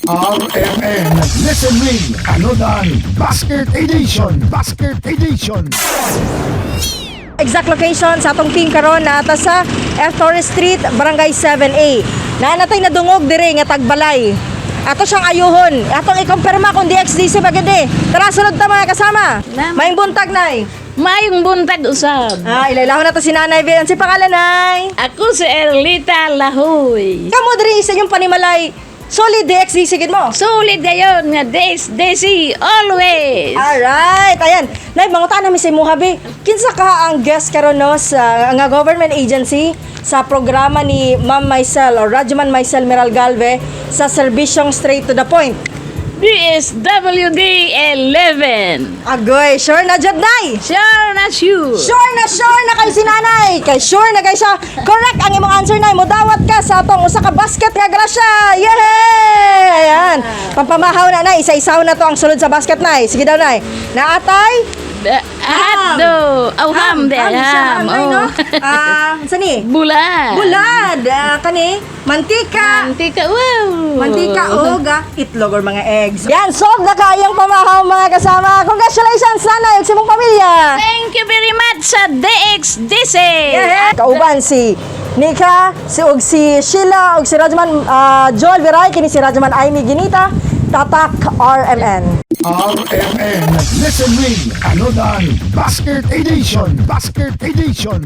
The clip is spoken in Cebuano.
RMN Listen Ring Anudan Basket Edition. Basket Edition. Exact location sa atong team karon naa sa F. Torres Street, Barangay 7A. Naa natay nadungog dire nga tagbalay. Ato siyang ayuhon. Atong ikumpirma kung DXDC ba gid eh. Tara, sunod ta, mga kasama. Maayong buntag, Nay. Maayong buntag usab. Ah, ilailahon na to si Nanay Bill. Si pangalan, Nay? Ako si Erlita Lahoy. Kamo diri sa inyong panimalay, solid DXDC gid mo. Solid gayon nga DXDC always. Alright, ayan. Nay, mangutan namin sa imuha be. Kinsa ka ang guest karon, no, sa nga government agency sa programa ni Ma'am Maisel or Rajuman Maisel Meral Galve sa serbisyong Straight to the Point? DSWD 11. Agoy, sure na jud, Nay. Sure na sure. Sure na sure na kay si nanay. Kay sure na kay siya. Correct ang imong answer, Nay. Mudawat ka sa atong usa ka basket nga grasya. Yay! Ayan. Pampamahaw na, Nay. Isa-isaw na to ang sulod sa basket, Nay. Sige daw, Nay. Naatay? Hotdog. Oh, ham de. Ham, siya, Ham. ham, ay, no? Oh. Ah, sa ni? Bulad. Bulad. Ah, kani? Mantika. Mantika. Wow. Mantika o ga itlog or mga eggs. Yan, solved na kayang pamahaw, mga kasama. Congratulations, nanay ug sa imong pamilya. Thank you very much sa DXDC. Yeah. Kauban si Nika, si og si Sheila og si Rajman Joel Viray, kini si Rajman Amy Ginita, Tatak RMN. RMN Listen Ring Anudan Basket Edition. Basket Edition.